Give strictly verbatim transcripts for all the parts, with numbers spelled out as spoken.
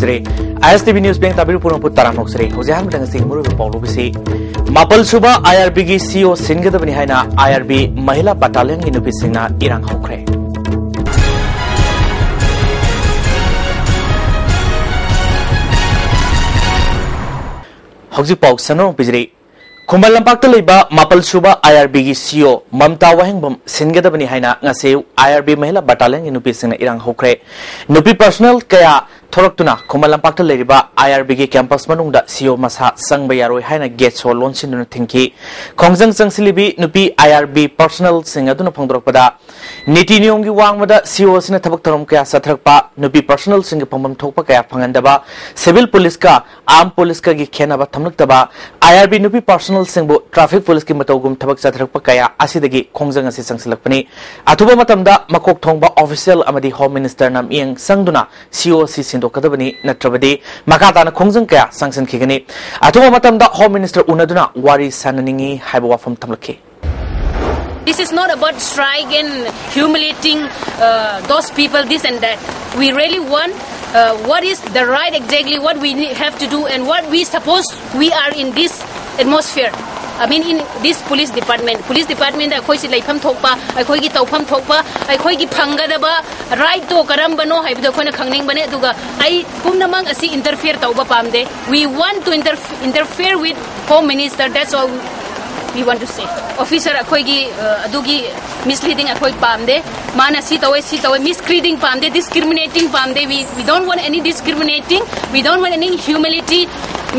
ꯖꯔꯦ꯫ ꯑꯥꯏ ꯑꯦꯁ T V news ꯄꯦꯡ ꯇꯥꯕꯤꯔꯤꯕ ꯄꯨꯝꯅꯃꯛꯄꯨ ꯇꯔꯥꯝꯅ ꯑꯣꯛꯆꯔꯤ꯫ ꯍꯧꯖꯤꯛ ꯑꯍꯥꯟꯕꯗ ꯉꯁꯤꯒꯤ ꯃꯔꯨꯑꯣꯏꯕ ꯄꯥꯎ ꯂꯧꯕꯤꯁꯤ꯫ ꯃꯥꯄꯜ ꯁꯨꯕ ꯑꯥꯏ ꯑꯥꯔ ꯕꯤꯒꯤ ꯁꯤ ꯏ ꯑꯣ ꯁꯤꯟꯒꯗꯕꯅꯤ ꯍꯥꯏꯅ ꯑꯥꯏ ꯑꯥꯔ ꯕꯤ ꯃꯍꯤꯂꯥ ꯕꯠꯇꯥꯂꯤꯌꯟꯒꯤ ꯅꯨꯄꯤꯁꯤꯡꯅ ꯏꯔꯥꯡ ꯍꯧꯈ꯭ꯔꯦ꯫ ꯍꯧꯖꯤꯛ ꯄꯥꯎ ꯁꯟꯗꯣꯛꯅ ꯄꯤꯖꯔꯤ꯫ ꯈꯨꯃꯟ ꯂꯝꯄꯥꯛꯇ ꯂꯩꯕ ꯃꯥꯄꯜ ꯁꯨꯕ ꯑꯥꯏ ꯑꯥꯔ ꯕꯤꯒꯤ ꯁꯤ ꯏ ꯑꯣ ꯃꯝꯇꯥ ꯋꯥꯍꯦꯡꯕꯝ ꯁꯤꯟꯒꯗꯕꯅꯤ ꯍꯥꯏꯅ ꯉꯁꯤ ꯑꯥꯏ ꯑꯥꯔ ꯕꯤ ꯃꯍꯤꯂꯥ ꯕꯠꯇꯥꯂꯤꯌꯟꯒꯤ ꯅꯨꯄꯤꯁꯤꯡꯅ ꯏꯔꯥꯡ ꯍꯧꯈ꯭ꯔꯦ꯫ ꯅꯨꯄꯤ ꯄꯔꯁꯣꯅꯦꯜ ꯀꯌꯥ ꯊꯣꯔꯛꯇꯨꯅ ꯈꯨꯃꯟ ꯂꯝꯄꯥꯛꯇ ꯂꯩꯔꯤꯕ ꯑꯥꯏ ꯑꯥꯔ ꯕꯤꯒꯤ ꯀꯦꯝꯄꯁ ꯃꯅꯨꯡꯗ ꯁꯤ ꯏ ꯑꯣ ꯃꯁꯥ ꯆꯪꯕ ꯌꯥꯔꯣꯏ ꯍꯥꯏꯅ ꯒꯦꯠ ꯁꯣ ꯂꯣꯟꯁꯤꯟꯗꯨꯅ ꯊꯤꯡꯈꯤ꯫ ꯈꯣꯡꯖꯪ ꯆꯪꯁꯤꯜꯂꯤꯕꯤ ꯅꯨꯄꯤ ꯑꯥꯏ ꯑꯥꯔ ꯕꯤ ꯄꯔꯁꯣꯅꯦꯜꯁꯤꯡ ꯑꯗꯨꯅ ꯐꯣꯡꯗꯣꯔꯛꯄꯗ, ꯅꯤꯇꯤ ꯅꯤꯌꯣꯝꯒꯤ ꯋꯥꯡꯃꯗ ꯁꯤ ꯏ ꯑꯣ ꯑꯁꯤꯅ ꯊꯕꯛ ꯊꯧꯔꯝ ꯀꯌꯥ ꯆꯠꯊꯔꯛꯄ, ꯅꯨꯄꯤ ꯄꯔꯁꯣꯅꯦꯜꯁꯤꯡꯒꯤ ꯐꯪꯐꯝ ꯊꯣꯛꯄ ꯀꯌꯥ ꯐꯪꯍꯟꯗꯕ, ꯁꯤꯚꯤꯜ ꯄꯨꯂꯤꯁꯀ ꯑꯥꯔꯝ ꯄꯨꯂꯤꯁꯀꯒꯤ ꯈꯦꯠꯅꯕ ꯊꯝꯂꯛꯇꯕ, ꯑꯥꯏ ꯑꯥꯔ ꯕꯤ ꯅꯨꯄꯤ ꯄꯔꯁꯣꯅꯦꯜꯁꯤꯡꯕꯨ ꯇ꯭ꯔꯥꯐꯤꯛ ꯄꯨꯂꯤꯁꯀꯤ ꯃꯇꯧꯒꯨꯝ ꯊꯕꯛ ꯆꯠꯊꯔꯛꯄ ꯀꯌꯥ ꯑꯁꯤꯗꯒꯤ ꯈꯣꯡꯖꯪ ꯑꯁꯤ ꯆꯪꯁꯤꯜꯂꯛꯄꯅꯤ꯫ ꯑꯊꯨꯕ ꯃꯇꯝꯗ ꯃꯀꯣꯛ ꯊꯣꯡꯕ ꯑꯣꯐꯤꯁꯤꯌꯦꯜ ꯑꯃꯗꯤ ꯍꯣꯝ ꯃꯤꯅꯤꯁꯇꯔꯅ ꯃꯤꯠꯌꯦꯡ ꯆꯪꯗꯨꯅ ꯁꯤ ꯏ ꯑꯣ ꯑꯁꯤ ꯁꯤꯟꯗꯣꯛꯀꯗꯕꯅꯤ, ꯅꯠꯇ꯭ꯔꯕꯗꯤ ꯃꯈꯥ ꯇꯥꯅ ꯈꯣꯡꯖꯪ ꯀꯌꯥ ꯆꯪꯁꯤꯟꯈꯤꯒꯅꯤ꯫ ꯑꯊꯨꯕ ꯃꯇꯝꯗ ꯍꯣꯝ ꯃꯤꯅꯤꯁꯇꯔ ꯎꯅꯗꯨꯅ ꯋꯥꯔꯤ ꯁꯥꯟꯅꯅꯤꯡꯏ ꯍꯥꯏꯕ ꯋꯥꯐꯝ ꯊꯝꯂꯛꯈꯤ꯫ This is not about strike and humiliating uh, those people, this and that. We really want uh, what is the right exactly, what we need, have to do, and what we suppose we are in this atmosphere. I mean, in this police department, police department ꯑꯩꯈꯣꯏꯁꯤ ꯂꯩꯐꯝ ꯊꯣꯛꯄ, ꯑꯩꯈꯣꯏꯒꯤ ꯇꯧꯐꯝ ꯊꯣꯛꯄ, ꯑꯩꯈꯣꯏꯒꯤ ꯐꯪꯒꯗꯕ right ꯇꯣ ꯀꯔꯝꯕꯅꯣ ꯍꯥꯏꯕꯗꯣ ꯑꯩꯈꯣꯏꯅ ꯈꯪꯅꯤꯡꯕꯅꯦ꯫ ꯑꯗꯨꯒ ꯑꯩ ꯄꯨꯝꯅꯃꯛ ꯑꯁꯤ interfere ꯇꯧꯕ ꯄꯥꯝꯗꯦ꯫ We want to inter interfere with Home Minister, that's all we want to say. Officer ꯑꯩꯈꯣꯏꯒꯤ ꯑ, ꯑꯗꯨꯒꯤ misleading ꯑꯩꯈꯣꯏ ꯄꯥꯝꯗꯦ꯫ ꯃꯥꯅ ꯁꯤ ꯇꯧꯋꯦ, ꯁꯤ ꯇꯧꯋꯦ, misleading ꯄꯥꯝꯗꯦ, discriminating ꯄꯥꯝꯗꯦ꯫ We we don't want any discriminating, we don't want any humility.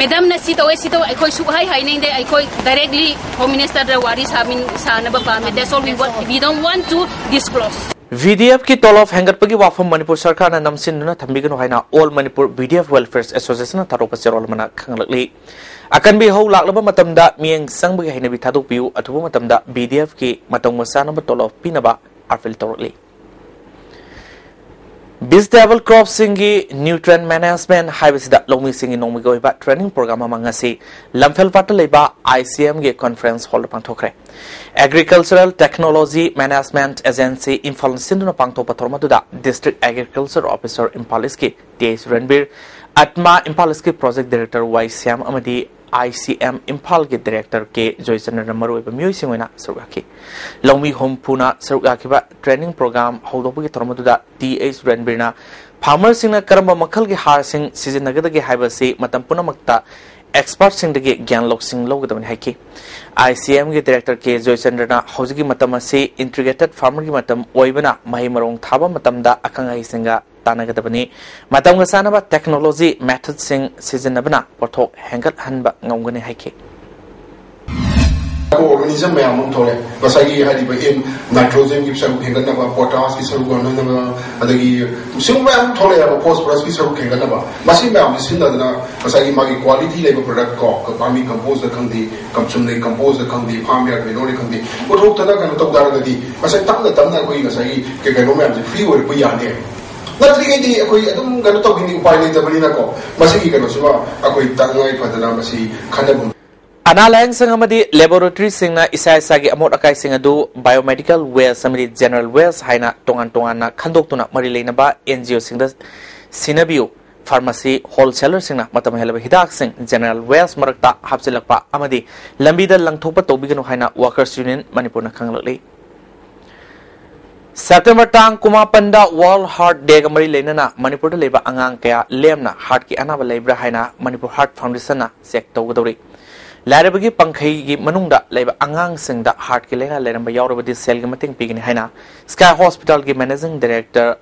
ꯃꯦꯗꯥꯝꯅ ꯁꯤ ꯇꯧꯋꯦ, ꯁꯤ ꯇꯧꯋꯦ, ꯑꯩꯈꯣꯏ ꯁꯨꯛꯍꯥꯏ ꯍꯥꯏꯅꯤꯡꯗꯦ꯫ ꯑꯩꯈꯣꯏ directly Home Minister ꯗ ꯋꯥꯔꯤ ꯁꯥꯃꯤꯟ ꯁꯥꯅꯕ ꯄꯥꯝꯃꯦ꯫ That's all we want, we don't want to disclose. V D ꯑꯦꯐꯀꯤ ꯇꯣꯂꯣꯞ ꯍꯦꯟꯒꯠꯄꯒꯤ ꯋꯥꯐꯝ ꯃꯅꯤꯄꯨꯔ ꯁꯔꯀꯥꯔꯅ ꯅꯝꯁꯤꯟꯗꯨꯅ ꯊꯝꯕꯤꯒꯅꯨ ꯍꯥꯏꯅ All Manipur V D F Welfare Association ꯅ ꯊꯥꯗꯣꯛꯄ ꯆꯦꯔꯣꯜ ꯑꯃꯅ ꯈꯪꯍꯜꯂꯛꯂꯤ꯫ ꯑꯀꯟꯕꯤ ꯏꯍꯧ ꯂꯥꯛꯂꯕ ꯃꯇꯝꯗ ꯃꯤꯠꯌꯦꯡ ꯆꯪꯕꯒꯤ ꯍꯩꯅꯕꯤ ꯊꯥꯗꯣꯛꯄꯤꯌꯨ, ꯑꯊꯨꯕ ꯃꯇꯝꯗ ꯚꯤ ꯗꯤ ꯑꯦꯐꯀꯤ ꯃꯇꯧꯒ ꯆꯥꯅꯕ ꯇꯣꯂꯣꯞ ꯄꯤꯅꯕ appeal ꯇꯧꯔꯛꯂꯤ꯫ Vegetable cropsꯁꯤꯡꯒꯤ nutrient management ꯍꯥꯏꯕꯁꯤꯗ ꯂꯧꯃꯤꯁꯤꯡꯒꯤ ꯅꯣꯡꯃꯒꯤ ꯑꯣꯏꯕ training program ꯑꯃ ꯉꯁꯤ ꯂꯝꯐꯦꯜꯄꯥꯠꯇ ꯂꯩꯕ I C Mꯒꯤ conference hallꯗ ꯄꯥꯡꯊꯣꯛꯈ꯭ꯔꯦ꯫ Agricultural Technology Management Agency ꯏꯝꯐꯥꯜꯅ ꯁꯤꯟꯗꯨꯅ ꯄꯥꯡꯊꯣꯛꯄ ꯊꯧꯔꯝ ꯑꯗꯨꯗ District Agriculture Officer ꯏꯝꯐꯥꯜ ꯏꯁꯀꯤ T H ꯔꯟꯕꯤꯔ, ꯑꯠꯃꯥ ꯏꯝꯐꯥꯜ ꯏꯁꯀꯤ Project Director Y ꯁ꯭ꯌꯥꯝ ꯑꯃꯗꯤ I C M ꯏꯝꯐꯥꯜꯒꯤ Director K ꯖꯣꯏꯆꯟꯗ꯭ꯔꯅ ꯃꯔꯨꯑꯣꯏꯕ ꯃꯤꯑꯣꯏꯁꯤꯡ ꯑꯣꯏꯅ ꯁꯔꯨꯛ ꯌꯥꯈꯤ꯫ ꯂꯧꯃꯤ ꯍꯨꯝꯐꯨꯅ ꯁꯔꯨꯛ ꯌꯥꯈꯤꯕ training program ꯍꯧꯗꯣꯛꯄꯒꯤ ꯊꯧꯔꯝ ꯑꯗꯨꯗ T H ꯔꯟꯕꯤꯔꯅ farmerꯁꯤꯡꯅ ꯀꯔꯝꯕ ꯃꯈꯜꯒꯤ ꯍꯥꯔꯁꯤꯡ ꯁꯤꯖꯤꯟꯅꯒꯗꯒꯦ ꯍꯥꯏꯕꯁꯤ ꯃꯇꯝ ꯄꯨꯝꯅꯃꯛꯇ expertꯁꯤꯡꯗꯒꯤ ꯒ꯭ꯌꯥꯟ ꯂꯧꯁꯤꯡ ꯂꯧꯒꯗꯕꯅꯤ ꯍꯥꯏꯈꯤ꯫ I C Mꯒꯤ Director K ꯖꯣꯏꯆꯟꯗ꯭ꯔꯅ ꯍꯧꯖꯤꯛꯀꯤ ꯃꯇꯝ ꯑꯁꯤ integrated farmerꯒꯤ ꯃꯇꯝ ꯑꯣꯏꯕꯅ ꯃꯍꯩ ꯃꯔꯣꯡ ꯊꯥꯕ ꯃꯇꯝꯗ ꯑꯈꯪ ꯑꯍꯩꯁꯤꯡꯒ ꯇꯥꯟꯅꯒꯗꯕꯅꯤ꯫ ꯃꯇꯝꯒ ꯆꯥꯟꯅꯕ technology methodꯁꯤꯡ ꯁꯤꯖꯤꯟꯅꯕꯅ ꯄꯣꯠꯊꯣꯛ ꯍꯦꯟꯒꯠꯍꯟꯕ ꯉꯝꯒꯅꯤ ꯍꯥꯏꯈꯤ꯫ Organism ꯃꯌꯥꯝ ꯑꯃ ꯊꯣꯛꯂꯛꯑꯦ꯫ ꯉꯁꯥꯏꯒꯤ ꯍꯥꯏꯔꯤꯕ ꯑꯦꯝ ꯅꯥꯏꯇ꯭ꯔꯣꯖꯦꯟꯒꯤ ꯁꯔꯨꯛ ꯍꯦꯟꯒꯠꯅꯕ, ꯄꯣꯇꯥꯁꯀꯤ ꯁꯔꯨꯛ ꯍꯦꯟꯒꯠꯅꯕ, ꯑꯗꯒꯤ ꯁꯤꯒꯨꯝꯕ ꯃꯌꯥꯝ ꯑꯃ ꯊꯣꯛꯂꯛꯑꯦꯕ, ꯐꯣꯁꯐꯔꯁꯀꯤ ꯁꯔꯨꯛ ꯍꯦꯟꯒꯠꯅꯕ꯫ ꯃꯁꯤ ꯃꯌꯥꯝꯁꯤ ꯁꯤꯖꯤꯟꯅꯗꯅ ꯉꯁꯥꯏꯒꯤ ꯃꯥꯒꯤ quality ꯂꯩꯕ product ꯀꯣ, ꯄꯥꯝꯕꯤ compost ꯈꯪꯗꯦ, ꯀꯝ-, ꯆꯨꯝꯅꯩ compost ꯈꯪꯗꯦ, farm yard manureꯅꯤ ꯈꯪꯗꯦ, ꯄꯨꯊꯣꯛꯇꯅ ꯀꯩꯅꯣ ꯇꯧ ꯇꯥꯔꯒꯗꯤ ꯉꯁꯥꯏ ꯇꯞꯅ ꯇꯞꯅ ꯑꯩꯈꯣꯏ ꯉꯁꯥꯏꯒꯤ ꯀꯩ-, ꯀꯩꯅꯣ ꯃꯌꯥꯝꯁꯦ free ꯑꯣꯏꯔꯛꯄ ꯌꯥꯅꯤ꯫ ꯅꯠꯇ꯭ꯔꯤꯉꯩꯗꯤ ꯑꯩꯈꯣꯏ ꯑꯗꯨꯝ ꯀꯩꯅꯣ ꯇꯧꯈꯤꯅꯤ, ꯎꯄꯥꯏ ꯂꯩꯇꯕꯅꯤꯅꯀꯣ꯫ ꯃꯁꯤꯒꯤ ꯀꯩꯅꯣꯁꯤꯃ ꯑꯩꯈꯣꯏ ꯇꯉꯥꯏ ꯐꯗꯅ ꯃꯁꯤ ꯈꯟꯅꯕ ꯑꯅꯥ ꯂꯥꯌꯦꯡꯁꯪ ꯑꯃꯗꯤ laboratoryꯁꯤꯡꯅ ꯏꯁꯥ ꯏꯁꯥꯒꯤ ꯑꯃꯣꯠ ꯑꯀꯥꯏꯁꯤꯡ ꯑꯗꯨ biomedical waste ꯑꯃꯗꯤ general waste ꯍꯥꯏꯅ ꯇꯣꯉꯥꯟ ꯇꯣꯉꯥꯟꯅ ꯈꯟꯗꯣꯛꯇꯨꯅ ꯃꯔꯤ ꯂꯩꯅꯕ N G Oꯁꯤꯡꯗ ꯁꯤꯟꯅꯕꯤꯌꯨ꯫ Pharmacy wholesalerꯁꯤꯡꯅ ꯃꯇꯝ ꯍꯦꯜꯂꯕ ꯍꯤꯗꯥꯛꯁꯤꯡ general waste ꯃꯔꯛꯇ ꯍꯥꯞꯆꯤꯜꯂꯛꯄ ꯑꯃꯗꯤ ꯂꯝꯕꯤꯗ ꯂꯪꯊꯣꯛꯄ ꯇꯧꯕꯤꯒꯅꯨ ꯍꯥꯏꯅ Workers Union ꯃꯅꯤꯄꯨꯔꯅ ꯈꯪꯍꯜꯂꯛꯂꯤ꯫ September ꯇꯥꯡ ꯀꯨꯟꯃꯥꯄꯟꯗ World Heart Dayꯒ ꯃꯔꯤ ꯂꯩꯅꯅ ꯃꯅꯤꯄꯨꯔꯗ ꯂꯩꯕ ꯑꯉꯥꯡ ꯀꯌꯥ ꯂꯦꯝꯅ heartꯀꯤ ꯑꯅꯥꯕ ꯂꯩꯕ꯭ꯔꯥ ꯍꯥꯏꯅ Manipur Heart Foundationꯅ check ꯇꯧꯒꯗꯧꯔꯤ꯫ ꯂꯥꯏꯔꯕꯒꯤ ꯄꯪꯈꯩꯒꯤ ꯃꯅꯨꯡꯗ ꯂꯩꯕ ꯑꯉꯥꯡꯁꯤꯡꯗ heartꯀꯤ ꯂꯥꯏꯅꯥ ꯂꯩꯔꯝꯕ ꯌꯥꯎꯔꯕꯗꯤ ꯁꯦꯜꯒꯤ ꯃꯇꯦꯡ ꯄꯤꯒꯅꯤ ꯍꯥꯏꯅ Sky Hospitalꯒꯤ Managing Director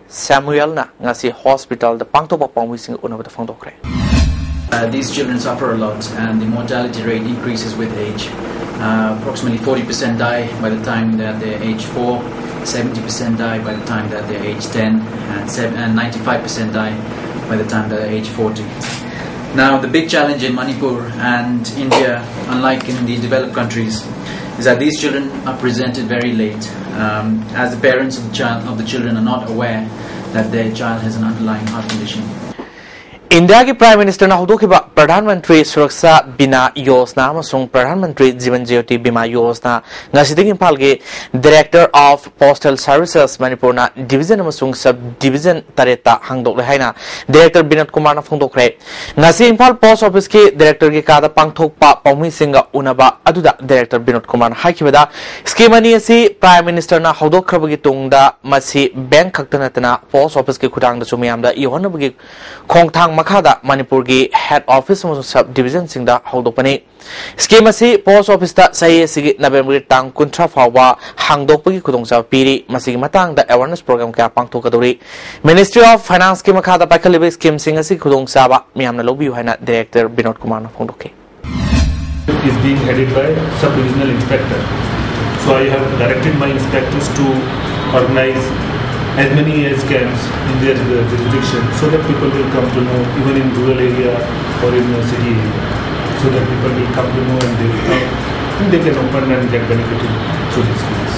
Samuelꯅ ꯉꯁꯤ hospitalꯗ ꯄꯥꯡꯊꯣꯛꯄ ꯄꯥꯎꯃꯤꯁꯤꯡꯒ ꯎꯅꯕꯗ ꯐꯣꯡꯗꯣꯛꯈ꯭ꯔꯦ꯫ Uh, these children suffer a lot, and the mortality rate increases with age. Uh, approximately forty percent die by the time that they're age four, seventy percent die by the time that they're age ten, and, sev- and ninety-five percent die by the time that they're age forty. Now, the big challenge in Manipur and India, unlike in the developed countries, is that these children are presented very late. Um, as the parents of the, child, of the children are not aware that their child has an underlying heart condition. ꯏꯟꯗꯤꯌꯥꯒꯤ prime ꯃꯤꯅꯤꯁꯇꯔꯅ ꯍꯧꯗꯣꯛꯈꯤꯕ Pradhan Mantri Suraksha bima Yojana ꯑꯃꯁꯨꯡ ꯄ꯭ꯔꯙꯥꯟ ꯃꯟꯇ꯭ꯔꯤ ꯖꯤꯕꯟ ꯖ꯭ꯌꯣꯇꯤ ꯕꯤꯃꯥ ꯌꯣꯖꯅꯥ ꯉꯁꯤꯗꯒꯤ ꯏꯝꯐꯥꯜꯒꯤ Director of Postal Services ꯃꯅꯤꯄꯨꯔꯅ division ꯑꯃꯁꯨꯡ sub division ꯇꯔꯦꯠꯇ ꯍꯥꯡꯗꯣꯛꯂꯦ ꯍꯥꯏꯅ director Vinod ꯀꯨꯃꯥꯔꯅ ꯐꯣꯡꯗꯣꯛꯈ꯭ꯔꯦ꯫ ꯉꯁꯤ ꯏꯝꯐꯥꯜ ꯄꯣꯁ ꯑꯣꯐꯤꯁꯀꯤ ꯗꯤꯔꯦꯛꯇꯔꯒꯤ ꯀꯥꯗ ꯄꯥꯡꯊꯣꯛꯄ ꯄꯥꯎꯃꯤꯁꯤꯡꯒ ꯎꯅꯕ ꯑꯗꯨꯗ ꯗꯤꯔꯦꯛꯇꯔ ꯕꯤꯅꯣꯗ ꯀꯨꯃꯥꯔꯅ ꯍꯥꯏꯈꯤꯕꯗ, ꯁ꯭ꯀꯤꯝ ꯑꯅꯤ ꯑꯁꯤ ꯄ꯭ꯔꯥꯏꯝ ꯃꯤꯅꯤꯁꯇꯔꯅ ꯍꯧꯗꯣꯛꯈ꯭ꯔꯕꯒꯤ ꯇꯨꯡꯗ ꯃꯁꯤ ꯕꯦꯡꯛ ꯈꯛꯇ ꯅꯠꯇꯅ ꯄꯣꯁ ꯑꯣꯐꯤꯁꯀꯤ ꯈꯨꯠꯊꯥꯡꯗꯁꯨ ꯃꯤꯌꯥꯝꯗ ꯌꯧꯍꯟꯅꯕꯒꯤ ꯈꯣꯡꯊꯥꯡ ꯃꯈꯥꯗ ꯃꯅꯤꯄꯨꯔꯒꯤ ꯍꯦꯗ ꯑꯣꯐꯤꯁ ꯑꯃꯁꯨꯡ ꯁꯕ ꯗꯤꯕꯤꯖꯟꯁꯤꯡꯗ ꯍꯧꯗꯣꯛꯄꯅꯤ꯫ ꯁ꯭ꯀꯤꯝ ꯑꯁꯤ ꯄꯣꯁ ꯑꯣꯐꯤꯁꯇ ꯆꯍꯤ ꯑꯁꯤꯒꯤ ꯅꯕꯦꯝꯕꯔꯒꯤ ꯇꯥꯡ ꯀꯨꯟꯊ꯭ꯔꯥ ꯐꯥꯎꯕ ꯍꯥꯡꯗꯣꯛꯄꯒꯤ ꯈꯨꯗꯣꯡꯆꯥꯕ ꯄꯤꯔꯤ꯫ ꯃꯁꯤꯒꯤ ꯃꯇꯥꯡꯗ ꯑꯦꯋꯥꯔꯅꯦꯁ ꯄ꯭ꯔꯣꯒ꯭ꯔꯥꯝ ꯀꯌꯥ ꯄꯥꯡꯊꯣꯛꯀꯗꯧꯔꯤ꯫ ꯃꯤꯅꯤꯁꯇ꯭ꯔꯤ ꯑꯣꯐ ꯐꯥꯏꯅꯥꯟꯁꯀꯤ ꯃꯈꯥꯗ ꯄꯥꯏꯈꯠꯂꯤꯕ ꯁ꯭ꯀꯤꯝꯁꯤꯡ ꯑꯁꯤꯒꯤ ꯈꯨꯗꯣꯡꯆꯥꯕ ꯃꯤꯌꯥꯝꯅ ꯂꯧꯕꯤꯌꯨ ꯍꯥꯏꯅ ꯗꯤꯔꯦꯛꯇꯔ ꯕꯤꯅꯣꯗ ꯀꯨꯃꯥꯔꯅ ꯐꯣꯡꯗꯣꯛꯈꯤ꯫ Is being headed by sub-divisional inspector. So I have directed my inspectors to organize as many as camps in their uh, jurisdiction, so that people will come to know, even in rural area or in the city area, so that people will come to know and they will come and they can open and get benefited through these schemes.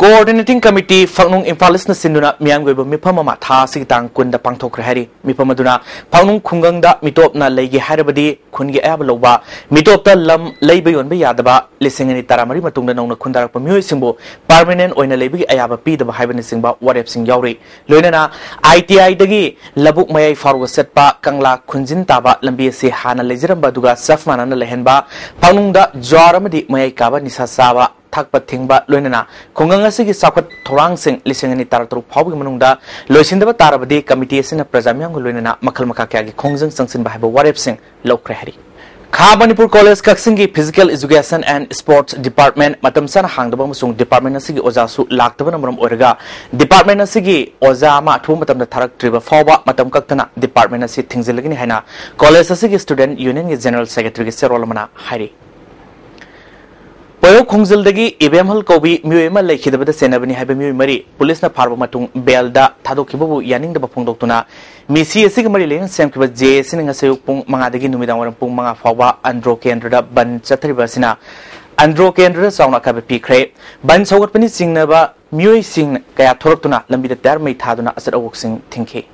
Coordinating Committee ꯐꯛꯅꯨꯡ ꯏꯝꯐꯥꯂꯤꯁꯅ ꯁꯤꯟꯗꯨꯅ ꯃꯤꯌꯥꯝꯒꯤ ꯑꯣꯏꯕ ꯃꯤꯐꯝ ꯑꯃ ꯊꯥ ꯑꯁꯤꯒꯤ ꯇꯥꯡ ꯀꯨꯟꯗ ꯄꯥꯡꯊꯣꯛꯈ꯭ꯔꯦ ꯍꯥꯏꯔꯤ꯫ ꯃꯤꯐꯝ ꯑꯗꯨꯅ ꯐꯛꯅꯨꯡ ꯈꯨꯡꯒꯪꯗ ꯃꯤꯇꯣꯞꯅ ꯂꯩꯒꯦ ꯍꯥꯏꯔꯕꯗꯤ ꯈꯨꯟꯒꯤ ꯑꯌꯥꯕ ꯂꯧꯕ, ꯃꯤꯇꯣꯞꯇ ꯂꯝ ꯂꯩꯕ ꯌꯣꯟꯕ ꯌꯥꯗꯕ, ꯂꯤꯁꯤꯡ ꯑꯅꯤ ꯇꯔꯥꯃꯔꯤ ꯃꯇꯨꯡꯗ ꯅꯧꯅ ꯈꯨꯟꯗꯥꯔꯛꯄ ꯃꯤꯑꯣꯏꯁꯤꯡꯕꯨ ꯄꯥꯔꯃꯤꯅꯦꯟ ꯑꯣꯏꯅ ꯂꯩꯕꯒꯤ ꯑꯌꯥꯕ ꯄꯤꯗꯕ ꯍꯥꯏꯕꯅꯆꯤꯡꯕ ꯋꯥꯔꯦꯞꯁꯤꯡ ꯌꯥꯎꯔꯤ꯫ ꯂꯣꯏꯅꯅ ꯑꯥꯏ ꯇꯤ ꯑꯥꯏꯗꯒꯤ ꯂꯧꯕꯨꯛ ꯃꯌꯥꯏ ꯐꯥꯎꯔꯒ ꯆꯠꯄ ꯀꯪꯂꯥ ꯈꯨꯟꯖꯤꯟ ꯇꯥꯕ ꯂꯝꯕꯤ ꯑꯁꯤ ꯍꯥꯟꯅ ꯂꯩꯖꯔꯝꯕ ꯑꯗꯨꯒ ꯆꯞ ꯃꯥꯟꯅꯅ ꯂꯩꯍꯟꯕ, ꯐꯛꯅꯨꯡꯗ ꯖ꯭ꯋꯥꯔ ꯑꯃꯗꯤ ꯃꯌꯥꯏ ꯀꯥꯕ ꯅꯤꯁꯥ ꯆꯥꯕ ꯊꯛꯄ ꯊꯤꯡꯕ, ꯂꯣꯏꯅꯅ ꯈꯨꯡꯒꯪ ꯑꯁꯤꯒꯤ ꯆꯥꯎꯈꯠ ꯊꯧꯔꯥꯡꯁꯤꯡ ꯂꯤꯁꯤꯡ ꯑꯅꯤ ꯇꯔꯥꯇꯔꯨꯛ ꯐꯥꯎꯕꯒꯤ ꯃꯅꯨꯡꯗ ꯂꯣꯏꯁꯤꯟꯗꯕ ꯇꯥꯔꯕꯗꯤ ꯀꯃꯤꯇꯤ ꯑꯁꯤꯅ ꯄ꯭ꯔꯖꯥ ꯃꯤꯌꯥꯝꯒ ꯂꯣꯏꯅꯅ ꯃꯈꯜ ꯃꯈꯥ ꯀꯌꯥꯒꯤ ꯈꯣꯡꯖꯪ ꯆꯪꯁꯤꯟꯕ ꯍꯥꯏꯕ ꯋꯥꯔꯦꯞꯁꯤꯡ ꯂꯧꯈ꯭ꯔꯦ ꯍꯥꯏꯔꯤ꯫ ꯈꯥ ꯃꯅꯤꯄꯨꯔ ꯀꯣꯂꯦꯖ ꯀꯛꯆꯤꯡꯒꯤ Physical Education and Sports Department ꯃꯇꯝ ꯆꯥꯅ ꯍꯥꯡꯗꯕ ꯑꯃꯁꯨꯡ ꯗꯤꯄꯥꯔꯠꯃꯦꯟ ꯑꯁꯤꯒꯤ ꯑꯣꯖꯥꯁꯨ ꯂꯥꯛꯇꯕꯅ ꯃꯔꯝ ꯑꯣꯏꯔꯒ ꯗꯤꯄꯥꯔꯠꯃꯦꯟ ꯑꯁꯤꯒꯤ ꯑꯣꯖꯥ ꯑꯃ ꯑꯊꯨꯕ ꯃꯇꯝꯗ ꯊꯥꯔꯛꯇ꯭ꯔꯤꯕ ꯐꯥꯎꯕ ꯃꯇꯝ ꯀꯛꯇꯅ ꯗꯤꯄꯥꯔꯠꯃꯦꯟ ꯑꯁꯤ ꯊꯤꯡꯖꯤꯜꯂꯒꯅꯤ ꯍꯥꯏꯅ ꯀꯣꯂꯦꯖ ꯑꯁꯤꯒꯤ ꯁ꯭ꯇꯨꯗꯦꯟꯠ ꯌꯨꯅꯤꯌꯟꯒꯤ ꯖꯦꯅꯔꯦꯜ ꯁꯦꯀ꯭ꯔꯦꯇꯔꯤꯒꯤ ꯆꯦꯔꯣꯜ ꯑꯃꯅ ꯍꯥꯏꯔꯤ꯫ ꯄꯣꯏꯔꯧ ꯈꯣꯡꯖꯤꯜꯗꯒꯤ ꯏꯕꯦꯝꯍꯜ ꯀꯧꯕꯤ ꯃꯤꯑꯣꯏ ꯑꯃ ꯂꯩꯈꯤꯗꯕꯗ ꯆꯦꯟꯅꯕꯅꯤ ꯍꯥꯏꯕ ꯃꯤꯑꯣꯏ ꯃꯔꯤ ꯄꯨꯂꯤꯁꯅ ꯐꯥꯔꯕ ꯃꯇꯨꯡ ꯕꯦꯜꯗ ꯊꯥꯗꯣꯛꯈꯤꯕꯕꯨ ꯌꯥꯅꯤꯡꯗꯕ ꯐꯣꯡꯗꯣꯛꯇꯨꯅ ꯃꯤꯁꯤ ꯑꯁꯤꯒꯤ ꯃꯔꯤ ꯂꯩꯅꯅ ꯁꯦꯝꯈꯤꯕ ꯖꯦ ꯑꯦꯁꯤꯅ ꯉꯁꯤ ꯑꯌꯨꯛ ꯄꯨꯡ ꯃꯉꯥꯗꯒꯤ ꯅꯨꯃꯤꯗꯥꯡ ꯋꯥꯏꯔꯝ ꯄꯨꯡ ꯃꯉꯥ ꯐꯥꯎꯕ ꯑꯟꯗ꯭ꯔꯣ ꯀꯦꯟꯗ꯭ꯔꯗ ꯕꯟ ꯆꯠꯊꯔꯤꯕ ꯑꯁꯤꯅ ꯑꯟꯗ꯭ꯔꯣ ꯀꯦꯟꯗ꯭ꯔꯗ ꯆꯥꯎꯅ ꯑꯀꯥꯏꯕ ꯄꯤꯈ꯭ꯔꯦ꯫ ꯕꯟ ꯁꯧꯒꯠꯄꯅ ꯆꯤꯡꯅꯕ ꯃꯤꯑꯣꯏꯁꯤꯡ ꯀꯌꯥ ꯊꯣꯔꯛꯇꯨꯅ ꯂꯝꯕꯤꯗ ꯇꯌꯥꯔ ꯃꯩ ꯊꯥꯗꯨꯅ ꯑꯆꯠ ꯑꯋꯣꯛꯁꯤꯡ ꯊꯤꯡꯈꯤ꯫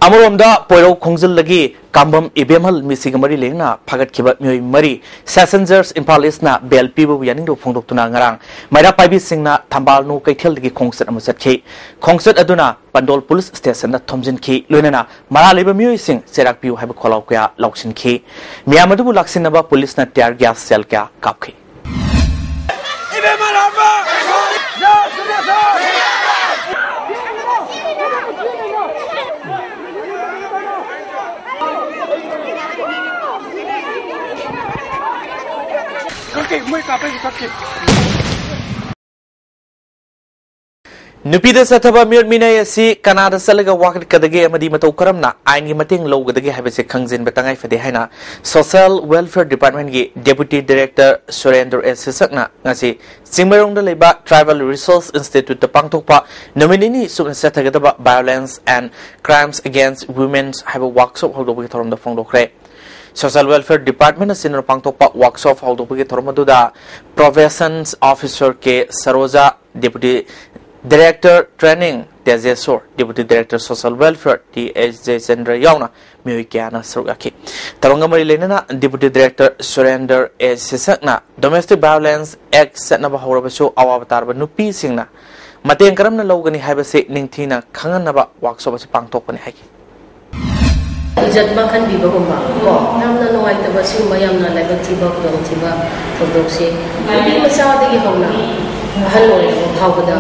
ꯑꯃꯔꯣꯝꯗ, ꯄꯣꯏꯔꯧ ꯈꯣꯡꯖꯤꯜꯗꯒꯤ ꯀꯥꯝꯕꯝ ꯏꯕꯦꯝꯍꯜ ꯃꯤꯁꯤꯒ ꯃꯔꯤ ꯂꯩꯅꯅ ꯐꯥꯒꯠꯈꯤꯕ ꯃꯤꯑꯣꯏ ꯃꯔꯤ ꯁꯦꯁꯟ ꯖꯖ ꯏꯝꯐꯥꯜ ꯏꯁꯅ ꯕꯦꯜ ꯄꯤꯕꯕꯨ ꯌꯥꯅꯤꯡꯗꯕ ꯐꯣꯡꯗꯣꯛꯇꯨꯅ ꯉꯔꯥꯡ ꯃꯩꯔꯥ ꯄꯥꯏꯕꯤꯁꯤꯡꯅ ꯊꯝꯕꯥꯜꯅꯨ ꯀꯩꯊꯦꯜꯗꯒꯤ ꯈꯣꯡꯆꯠ ꯑꯃ ꯆꯠꯈꯤ꯫ ꯈꯣꯡꯆꯠ ꯑꯗꯨꯅ ꯄꯟꯗꯣꯜ ꯄꯨꯂꯤꯁ ꯁ꯭ꯇꯦꯁꯟꯗ ꯊꯣꯝꯖꯤꯟꯈꯤ꯫ ꯂꯣꯏꯅꯅ ꯃꯔꯥꯜ ꯂꯩꯕ ꯃꯤꯑꯣꯏꯁꯤꯡ ꯆꯩꯔꯥꯛ ꯄꯤꯌꯨ ꯍꯥꯏꯕ ꯈꯣꯜꯂꯥꯎ ꯀꯌꯥ ꯂꯥꯎꯁꯤꯟꯈꯤ꯫ ꯃꯤꯌꯥꯝ ꯑꯗꯨꯕꯨ ꯂꯥꯛꯁꯤꯟꯅꯕ ꯄꯨꯂꯤꯁꯅ ꯇꯤꯌꯥꯔ ꯒ꯭ꯌꯥꯁ ꯁꯦꯜ ꯀꯌꯥ ꯀꯥꯞꯈꯤ꯫ ꯅꯨꯄꯤꯗ ꯆꯠꯊꯕ ꯃꯤꯑꯣꯠ ꯃꯤꯅꯩ ꯑꯁꯤ ꯀꯅꯥꯗ ꯆꯠꯂꯒ ꯋꯥꯀꯠꯀꯗꯒꯦ ꯑꯃꯗꯤ ꯃꯇꯧ ꯀꯔꯝꯅ ꯑꯥꯏꯟꯒꯤ ꯃꯇꯦꯡ ꯂꯧꯒꯗꯒꯦ ꯍꯥꯏꯕꯁꯤ ꯈꯪꯖꯤꯟꯕ ꯇꯉꯥꯏ ꯐꯗꯦ ꯍꯥꯏꯅ ꯁꯣꯁꯤꯌꯦꯜ ꯋꯦꯜꯐꯤꯌꯔ ꯗꯤꯄꯥꯔꯠꯃꯦꯟꯒꯤ ꯗꯦꯄꯨꯇꯤ ꯗꯥꯏꯔꯦꯛꯇꯔ ꯁꯨꯔꯦꯟꯗ꯭ꯔ ꯑꯦꯁ ꯁꯤꯁꯛꯅ ꯉꯁꯤ ꯆꯤꯡꯃꯩꯔꯣꯡꯗ ꯂꯩꯕ ꯇ꯭ꯔꯥꯏꯕꯦꯜ ꯔꯤꯁꯣꯔꯁ ꯏꯟꯁꯇꯤꯇ꯭ꯌꯨꯠꯇ ꯄꯥꯡꯊꯣꯛꯄ ꯅꯨꯃꯤꯠ ꯅꯤꯅꯤ ꯆꯨꯞꯅ ꯆꯠꯊꯒꯗꯕ Violence and Crimes Against Women ꯍꯥꯏꯕ ꯋꯥꯔꯛꯁꯣꯞ ꯍꯧꯗꯣꯛꯄꯒꯤ ꯊꯧꯔꯝꯗ ꯐꯣꯡꯗꯣꯛꯈ꯭ꯔꯦ꯫ ꯁꯣꯁꯤꯌꯦꯜ ꯋꯦꯜꯐꯤꯌꯔ ꯗꯤꯄꯥꯔꯠꯃꯦꯟꯅ ꯁꯤꯟꯗꯨꯅ ꯄꯥꯡꯊꯣꯛꯄ ꯋꯥꯔꯛꯁꯣꯞ ꯍꯧꯗꯣꯛꯄꯒꯤ ꯊꯧꯔꯝ ꯑꯗꯨꯗ probation officer K Saroja, deputy director training Tejeshor, deputy director social welfare T S Jayachandra ꯌꯥꯎꯅ ꯃꯤꯑꯣꯏ ꯀꯌꯥꯅ ꯁꯔꯨꯛ ꯌꯥꯈꯤ꯫ ꯊꯧꯔꯝꯒ ꯃꯔꯤ ꯂꯩꯅꯅ ꯗꯦꯄꯨꯇꯤ ꯗꯥꯏꯔꯦꯛꯇꯔ ꯁꯨꯔꯦꯟꯗꯔ ꯑꯦ ꯁꯤꯁꯛꯅ ꯗꯣꯃꯦꯁꯇꯤꯛ ꯚꯥꯏꯑꯣꯂꯦꯟꯁ ꯑꯦꯛ ꯆꯠꯅꯕ ꯍꯧꯔꯕꯁꯨ ꯑꯋꯥꯕ ꯇꯥꯔꯕ ꯅꯨꯄꯤꯁꯤꯡꯅ ꯃꯇꯦꯡ ꯀꯔꯝꯅ ꯂꯧꯒꯅꯤ ꯍꯥꯏꯕꯁꯤ ꯅꯤꯡꯊꯤꯅ ꯈꯪꯍꯟꯅꯕ ꯋꯥꯔꯛꯁꯣꯞ ꯑꯁꯤ ꯄꯥꯡꯊꯣꯛꯄꯅꯤ ꯍꯥꯏꯈꯤ꯫ ꯏꯖꯠ ꯃꯥꯡꯍꯟꯕꯤꯕꯒꯨꯝꯕ ꯀꯣ, ꯌꯥꯝꯅ ꯅꯨꯡꯉꯥꯏꯇꯕ, ꯁꯤꯒꯨꯝꯕ ꯌꯥꯝꯅ ꯂꯥꯏꯕꯛ ꯊꯤꯕ, ꯈꯨꯗꯣꯡꯊꯤꯕ ꯊꯧꯗꯣꯛꯁꯦ ꯅꯨꯄꯤ ꯃꯆꯥꯗꯒꯤ ꯍꯧꯅ ꯑꯍꯜ ꯑꯣꯏꯔꯕ ꯐꯥꯎꯕꯗ,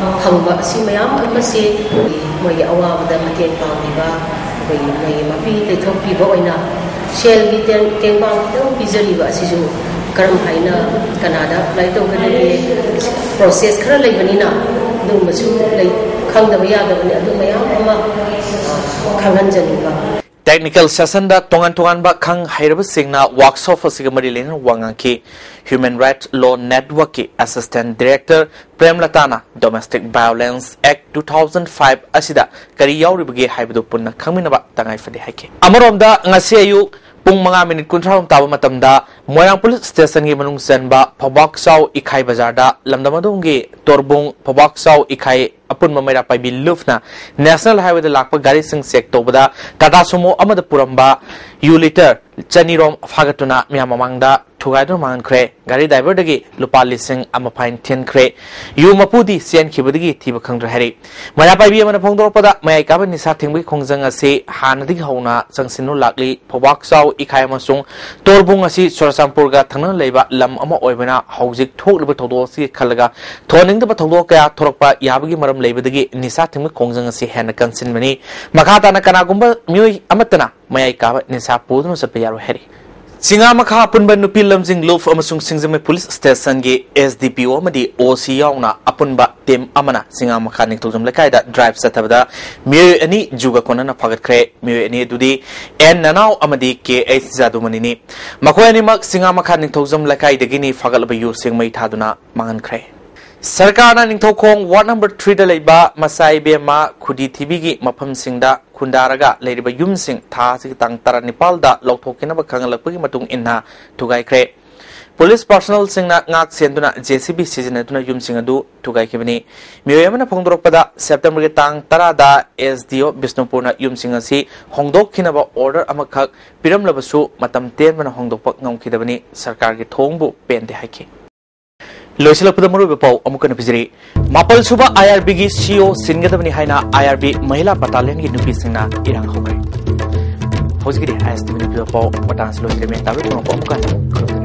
ꯑ, ꯐꯪꯕ ꯑꯁꯤ ꯃꯌꯥꯝ ꯑꯃꯁꯦ ꯑꯩꯈꯣꯏꯒꯤ ꯃꯣꯏꯒꯤ ꯑꯋꯥꯕꯗ ꯃꯇꯦꯡ ꯄꯥꯡꯕꯤꯕ, ꯑꯩꯈꯣꯏꯒꯤ ꯃꯣꯏꯒꯤ ꯃꯄꯤ ꯇꯩꯊꯣꯛꯄꯤꯕ ꯑꯣꯏꯅ ꯁꯦꯜꯒꯤ ꯇꯦꯡ-, ꯇꯦꯡꯕꯥꯡ ꯈꯤꯇꯪ ꯄꯤꯖꯔꯤꯕ ꯑꯁꯤꯁꯨ ꯀꯔꯝ ꯍꯥꯏꯅ ꯀꯅꯥꯗ ꯑꯦꯄ꯭ꯂꯥꯏ ꯇꯧꯒꯗꯒꯦ, ꯄ꯭ꯔꯣꯁꯦꯁ ꯈꯔ ꯂꯩꯕꯅꯤꯅ ꯑꯗꯨꯒꯨꯝꯕꯁꯨ ꯂꯩ, ꯈꯪꯗꯕ ꯌꯥꯗꯕꯅꯤ꯫ ꯑꯗꯨ ꯃꯌꯥꯝ ꯑꯃ, ꯑ, ꯈꯪꯍꯟꯖꯅꯤꯡꯕ꯫ ꯇꯦꯛꯅꯤꯀꯦꯜ ꯁꯦꯁꯟꯗ ꯇꯣꯉꯥꯟ ꯇꯣꯉꯥꯟꯕ ꯈꯪ ꯍꯩꯔꯕꯁꯤꯡꯅ ꯋꯥꯔꯛꯁꯣꯞ ꯑꯁꯤꯒ ꯃꯔꯤ ꯂꯩꯅꯅ ꯋꯥ ꯉꯥꯡꯈꯤ꯫ ꯍ꯭ꯌꯨꯃꯦꯟ ꯔꯥꯏꯠꯁ ꯂꯣ ꯅꯦꯠꯋꯔꯛꯀꯤ ꯑꯦꯁꯤꯁꯇꯦꯟꯠ ꯗꯥꯏꯔꯦꯛꯇꯔ ꯄ꯭ꯔꯦꯝꯂꯇꯥꯅ ꯗꯣꯃꯦꯁꯇꯤꯛ ꯚꯥꯏꯑꯣꯂꯦꯟꯁ ꯑꯦꯛ ꯇꯨ ꯊꯥꯎꯖꯟ ꯐꯥꯏꯚ ꯑꯁꯤꯗ ꯀꯔꯤ ꯌꯥꯎꯔꯤꯕꯒꯦ ꯍꯥꯏꯕꯗꯨ ꯄꯨꯟꯅ ꯈꯪꯃꯤꯟꯅꯕ ꯇꯉꯥꯏ ꯐꯗꯦ ꯍꯥꯏꯈꯤ꯫ ꯑꯃꯔꯣꯝꯗ, ꯉꯁꯤ ꯑꯌꯨꯛ ꯄꯨꯡ ꯃꯉꯥ ꯃꯤꯅꯤꯠ ꯀꯨꯟꯊ꯭ꯔꯥ ꯔꯣꯝ ꯇꯥꯕ ꯃꯇꯝꯗ ꯃꯣꯏꯔꯥꯡ ꯄꯨꯂꯤꯁ ꯁ꯭ꯇꯦꯁꯟꯒꯤ ꯃꯅꯨꯡ ꯆꯟꯕ ꯐꯧꯕꯥꯛꯆꯥꯎ ꯏꯈꯥꯏ ꯕꯖꯥꯔꯗ ꯂꯝꯗꯝ ꯑꯗꯣꯝꯒꯤ ꯇꯣꯔꯕꯨꯡ ꯐꯧꯕꯥꯛꯆꯥꯎ ꯏꯈꯥꯏ ꯑꯄꯨꯟꯕ ꯃꯩꯔꯥ ꯄꯥꯏꯕꯤ ꯂꯨꯞꯅ ꯅꯦꯁꯅꯦꯜ ꯍꯥꯏꯋꯦꯗ ꯂꯥꯛꯄ ꯒꯥꯔꯤꯁꯤꯡ ꯆꯦꯛ ꯇꯧꯕꯗ ꯇꯥꯇꯥ ꯁꯨꯃꯣ ꯑꯃꯗ ꯄꯨꯔꯝꯕ ꯌꯨ ꯂꯤꯇꯔ ꯆꯅꯤꯔꯣꯝ ꯐꯥꯒꯠꯇꯨꯅ ꯃꯤꯌꯥꯝ ꯃꯃꯥꯡꯗ ꯊꯨꯒꯥꯏꯗꯨꯅ ꯃꯥꯡꯍꯟꯈ꯭ꯔꯦ꯫ ꯒꯥꯔꯤ ꯗ꯭ꯔꯥꯏꯚꯔꯗꯒꯤ ꯂꯨꯄꯥ ꯂꯤꯁꯤꯡ ꯑꯃ ꯐꯥꯏꯟ ꯊꯤꯟꯈ꯭ꯔꯦ꯫ ꯌꯨ ꯃꯄꯨꯗꯤ ꯆꯦꯟꯈꯤꯕꯗꯒꯤ ꯊꯤꯕ ꯈꯪꯗ꯭ꯔꯦ ꯍꯥꯏꯔꯤ꯫ ꯃꯩꯔꯥ ꯄꯥꯏꯕꯤ ꯑꯃꯅ ꯐꯣꯡꯗꯣꯔꯛꯄꯗ, ꯃꯌꯥꯏ ꯀꯥꯕ ꯅꯤꯁꯥ ꯊꯤꯡꯕꯒꯤ ꯈꯣꯡꯖꯪ ꯑꯁꯤ ꯍꯥꯟꯅꯗꯒꯤ ꯍꯧꯅ ꯆꯪꯁꯤꯟꯗꯨꯅ ꯂꯥꯛꯂꯤ꯫ ꯐꯧꯕꯥꯛꯆꯥꯎ ꯏꯈꯥꯏ ꯑꯃꯁꯨꯡ ꯇꯣꯔꯕꯨꯡ ꯑꯁꯤ ꯆꯨꯔꯆꯥꯟꯄꯨꯔꯒ ꯊꯪꯅꯅ ꯂꯩꯕ ꯂꯝ ꯑꯃ ꯑꯣꯏꯕꯅ, ꯍꯧꯖꯤꯛ ꯊꯣꯛꯂꯤꯕ ꯊꯧꯗꯣꯛ ꯑꯁꯤꯒꯤ ꯈꯜꯂꯒ ꯊꯣꯛꯍꯟꯅꯤꯡꯗꯕ ꯊꯧꯗꯣꯛ ꯀꯌꯥ ꯊꯣꯛꯂꯛꯄ ꯌꯥꯕꯒꯤ ꯃꯔꯝ ꯂꯩꯕꯗꯒꯤ ꯅꯤꯁꯥ ꯊꯤꯡꯕꯒꯤ ꯈꯣꯡꯖꯪ ꯑꯁꯤ ꯍꯦꯟꯅ ꯀꯟꯁꯤꯟꯕꯅꯤ꯫ ꯃꯈꯥ ꯇꯥꯅ ꯀꯅꯥꯒꯨꯝꯕ ꯃꯤꯑꯣꯏ ꯑꯃꯠꯇꯅ ꯃꯌꯥꯏ ꯀꯥꯕ ꯅꯤꯁꯥ ꯄꯨꯗꯨꯅ ꯆꯠꯄ ꯌꯥꯔꯣꯏ ꯍꯥꯏꯔꯤ꯫ ꯆꯤꯉꯥ ꯃꯈꯥ ꯑꯄꯨꯟꯕ ꯅꯨꯄꯤ ꯂꯝꯖꯤꯡ ꯂꯨꯞ ꯑꯃꯁꯨꯡ ꯁꯤꯡꯖꯃꯩ ꯄꯨꯂꯤꯁ ꯁ꯭ꯇꯦꯁꯟꯒꯤ ꯑꯦꯁ ꯗꯤ ꯄꯤ ꯑꯣ ꯑꯃꯗꯤ ꯑꯣ ꯁꯤ ꯌꯥꯎꯅ ꯑꯄꯨꯟꯕ ꯇꯤꯝ ꯑꯃꯅ ꯆꯤꯉꯥ ꯃꯈꯥ ꯅꯤꯡꯊꯧꯖꯝ ꯂꯩꯀꯥꯏꯗ ꯗ꯭ꯔꯥꯏꯚ ꯆꯠꯊꯕꯗ ꯃꯤꯑꯣꯏ ꯑꯅꯤ ꯖꯨꯒ ꯀꯣꯟꯅꯅ ꯐꯥꯒꯠꯈ꯭ꯔꯦ꯫ ꯃꯤꯑꯣꯏ ꯑꯅꯤ ꯑꯗꯨꯗꯤ ꯑꯦꯟ ꯅꯅꯥꯎ ꯑꯃꯗꯤ ꯀꯦ ꯑꯩꯆ ꯖꯥꯗꯨꯃꯅꯤꯅꯤ꯫ ꯃꯈꯣꯏ ꯑꯅꯤꯃꯛ ꯆꯤꯉꯥ ꯃꯈꯥ ꯅꯤꯡꯊꯧꯖꯝ ꯂꯩꯀꯥꯏꯗꯒꯤꯅꯤ ꯐꯥꯒꯠꯂꯕ ꯌꯨꯁꯤꯡ ꯃꯩ ꯊꯥꯗꯨꯅ ꯃꯥꯡꯍꯟꯈ꯭ꯔꯦ꯫ ꯁꯔꯀꯥꯔꯅ ꯅꯤꯡꯊꯧꯈꯣꯡ ꯋꯥꯔꯗ ꯅꯝꯕꯔ ꯊ꯭ꯔꯤꯗ ꯂꯩꯕ ꯃꯆꯥ ꯏꯕꯦꯝꯃ ꯈꯨꯗꯤ ꯊꯤꯕꯤꯒꯤ ꯃꯐꯝꯁꯤꯡꯗ ꯈꯨꯟꯗꯥꯔꯒ ꯂꯩꯔꯤꯕ ꯌꯨꯝꯁꯤꯡ ꯊꯥ ꯑꯁꯤꯒꯤ ꯇꯥꯡ ꯇꯔꯥꯅꯤꯄꯥꯜꯗ ꯂꯧꯊꯣꯛꯈꯤꯅꯕ ꯈꯪꯍꯜꯂꯛꯄꯒꯤ ꯃꯇꯨꯡ ꯏꯟꯅ ꯊꯨꯒꯥꯏꯈ꯭ꯔꯦ꯫ ꯄꯨꯂꯤꯁ ꯄꯥꯔꯁꯣꯅꯦꯜꯁꯤꯡꯅ ꯉꯥꯛ ꯁꯦꯟꯗꯨꯅ ꯖꯦ ꯁꯤ ꯕꯤ ꯁꯤꯖꯤꯟꯅꯗꯨꯅ ꯌꯨꯝꯁꯤꯡ ꯑꯗꯨ ꯊꯨꯒꯥꯏꯈꯤꯕꯅꯤ꯫ ꯃꯤꯑꯣꯏ ꯑꯃꯅ ꯐꯣꯡꯗꯣꯔꯛꯄꯗ, ꯁꯦꯞꯇꯦꯝꯕꯔꯒꯤ ꯇꯥꯡ ꯇꯔꯥꯗ ꯑꯦꯁ ꯗꯤ ꯑꯣ ꯕꯤꯁꯅꯨꯄꯨꯔꯅ ꯌꯨꯝꯁꯤꯡ ꯑꯁꯤ ꯍꯣꯡꯗꯣꯛꯈꯤꯅꯕ ꯑꯣꯔꯗꯔ ꯑꯃꯈꯛ ꯄꯤꯔꯝꯂꯕꯁꯨ ꯃꯇꯝ ꯇꯦꯟꯕꯅ ꯍꯣꯡꯗꯣꯛꯄ ꯉꯝꯈꯤꯗꯕꯅꯤ꯫ ꯁꯔꯀꯥꯔꯒꯤ ꯊꯧꯑꯣꯡꯕꯨ ꯄꯦꯟꯗꯦ ꯍꯥꯏꯈꯤ꯫ ꯂꯣꯏꯁꯤꯜꯂꯛꯄꯗ ꯃꯔꯨꯑꯣꯏꯕ ꯄꯥꯎ ꯑꯃꯨꯛꯀ ꯍꯟꯅ ꯄꯤꯖꯔꯤ꯫ ꯃꯥꯄꯜ ꯁꯨꯕ ꯑꯥꯏ ꯑꯥꯔ ꯕꯤꯒꯤ ꯁꯤ ꯏ ꯑꯣ ꯁꯤꯟꯒꯗꯕꯅꯤ ꯍꯥꯏꯅ ꯑꯥꯏ ꯑꯥꯔ ꯕꯤ ꯃꯍꯤꯂꯥ ꯕꯇꯥꯂꯤꯌꯟꯒꯤ ꯅꯨꯄꯤꯁꯤꯡꯅ ꯏꯔꯥꯡ ꯍꯧꯈ꯭ꯔꯦ꯫ ꯍꯧꯖꯤꯛꯀꯤꯗꯤ ꯑꯥꯏ ꯑꯦꯁ ꯇꯤ ꯚꯤꯅ ꯄꯤꯕ ꯄꯥꯎ ꯃꯇꯥꯡ ꯑꯁꯤ ꯂꯣꯏꯁꯤꯜꯂꯦ꯫ ꯃꯌꯥꯝ ꯇꯥꯕꯤꯕ ꯑꯃꯨꯛꯀ ꯍꯟꯅ